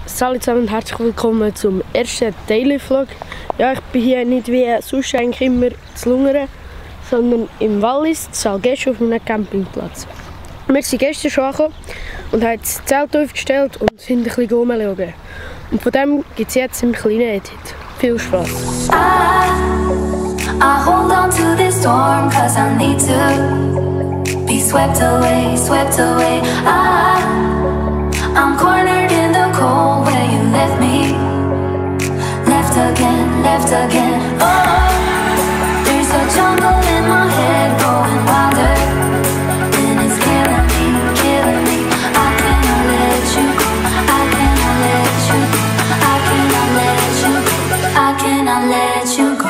Salut zusammen und herzlich willkommen zum ersten Daily Vlog. Ja, ich bin hier nicht wie sonst eigentlich immer zu Lungern, sondern im Wallis, in Salgesch auf einem Campingplatz. Wir sind gestern schon angekommen und haben das Zelt aufgestellt und sind ein bisschen rumschauen. Und von dem gibt es jetzt einen kleinen Edit. Viel Spaß! I hold on to this storm cause I need to be swept away, swept away. I'm cornered in the cold where you left me. Left again, left again. Oh, there's a jungle in my head going wilder. And it's killing me, killing me. I cannot let you go, I cannot let you go, I cannot let you go, I cannot let you go.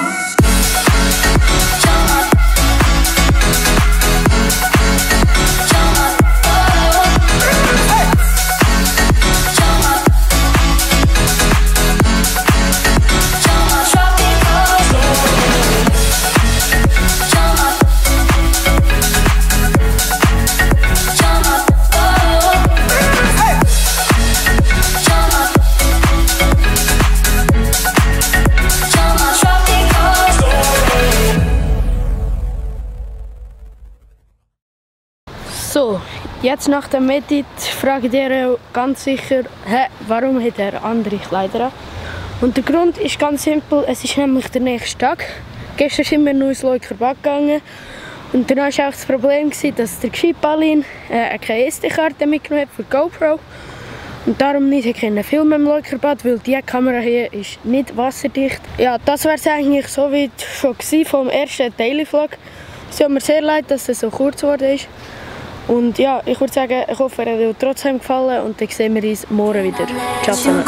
So, jetzt nach dem Edit fragt ihr ganz sicher, warum hat er andere Kleider an? Und der Grund ist ganz simpel, es ist nämlich der nächste Tag. Gestern sind wir nur ins Leukerbad gegangen und dann war auch das Problem, dass der Geschipalin keine SD-Karte mitgenommen hat für GoPro und darum nicht filmen im Leukerbad, weil diese Kamera hier ist nicht wasserdicht. Ja, das wäre es eigentlich so weit schon vom ersten Daily Vlog. Es tut mir sehr leid, dass es so kurz geworden ist. Und ja, ich würde sagen, ich hoffe, er hat euch trotzdem gefallen und dann sehen wir uns morgen wieder. Ciao zusammen.